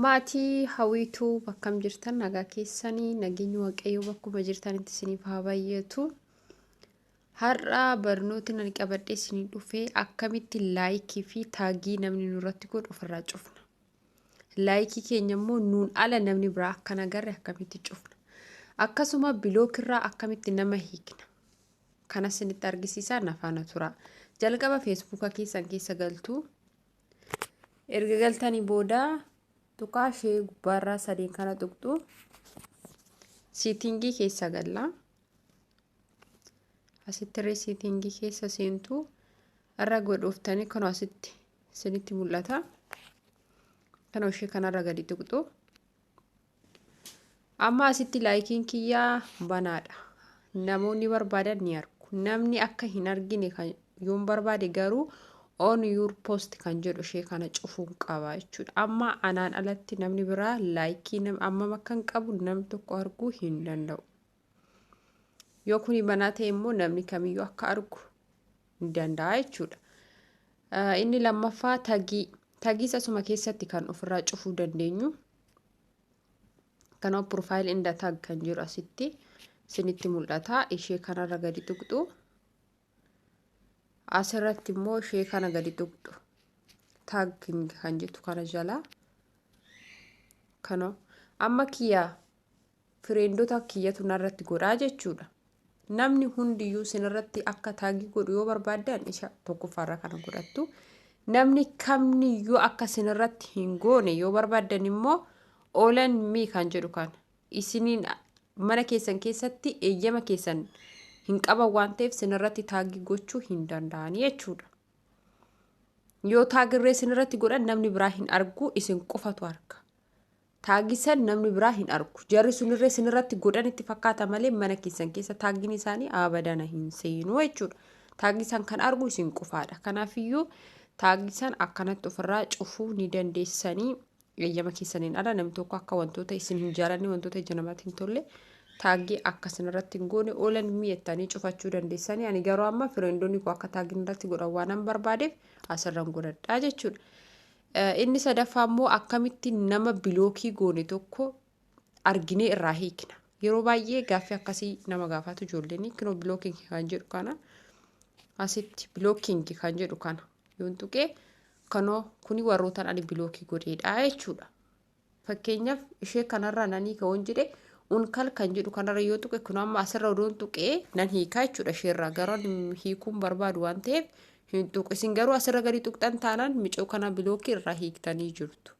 Maatii Hawwiituu, akkam jirtan? Nagaa keessanii? Nageenyi Waaqayyoo bakkuma jirtanitti isiniif haa baay'atu. Har'a barnooti nan qabadhee isinii dhufee akkamitti like fi tag namni nurratti godhu ofirraa cufna. Like keenya immoo nuun ala namni biraa akka hin agarre akkamitti cufna. Akkasuma block irraa akkamitti nama hiikna. Kana isinitti argisiisaa, na faana tura. Jalqaba Feesbuuka keessan keessa galtu. Erga galtanii booda tuqaa ishee gubbaarraa sadeen kana tuqxu. Setting keessa galla. Asitti irree setting keessa seentu, irra godhooftanii kan asitti isinitti mul'ata. Kana ishee kanarra gadi tuqxu. Amma asitti likeiin kiyyaa banaadha. Namoonni barbaadan ni argu. Namni akka hin argine kan yoon barbaade garuu on your post kan jedhu ishee kana cufuun qaba jechuudha. Amma anaan alatti namni biraa like ammam akka hin qabu namni tokko arguu hin danda'u. Yoo kuni banaa ta'e immoo namni kamiyyuu akka argu ni danda'a jechuudha. Inni lammaffaa tag. Tagiis asuma keessatti kan ofirraa cufuu dandeenyu. Kanaaf profile and tag kan jiru asitti isinitti mul'ata. Ishee kanarra gadi tuqxu. Asirratti immoo ishee kana gadi tuqxu. Tag kan jettu kana jala. Kana amma kiyya friendota kiyyatu narratti godhaa jechuudha. Namni hundiyyuu isinirratti akka tag godhu yoo barbaaddan isa tokkoffaarra kana godhattu. Namni kamniyyuu akka isinirratti hin goone yoo barbaaddan immoo only me kan jedhu kana. Isiniin mana keessan keessatti eeyyama keessan hin qaban waan ta'eef isinirratti tag gochuu hin danda'anii jechuudha. Yoo tagirree isinirratti godhan namni biraa hin argu, isin qofatu arga. Tag san namni biraa hin argu. Jarri sunirree isinirratti godhan itti fakkaata malee mana keessan keessa tagiin isaanii abadana hin seenu jechuudha. Tag san kan argu isin qofaadha. Kanaafiyyuu tag san akkanatti ofirraa cufuu ni dandeessanii, eeyyama keessaniin ala namni tokko akka wantoota isin hin jaalanne, wantoota ija namaatti hin tolle tag akka isinirratti hin goone only me jettanii cufachuu dandeessanii. Ani garuu amma friendonni koo akka tagiin irratti godhan waan an barbaadeef asirran godhadhaa jechuudha. Inni sadaffaa immoo akkamitti nama block goone tokko arginee irraa hiikna. Yeroo baay'ee gaaffii akkasii nama gaafatu ijoolleen. Kinoo blocking kan jedhu kana, asitti blocking kan jedhu kana yoon tuqee, kanoo kuni warrootaan ani block godheedha jechuudha. Fakkeenyaaf ishee kanarraa nan hiika woon jedhe, unkal kan jedhu kanarra yoo tuqe, kun amma asirra odoon tuqee nan hiikaa jechuudha isheerraa. Garuu hiikuun barbaadu waan ta'eef hin tuqu. Isin garuu asirra gadi tuqxan taanaan micoo kana block irraa hiiktanii jirtu.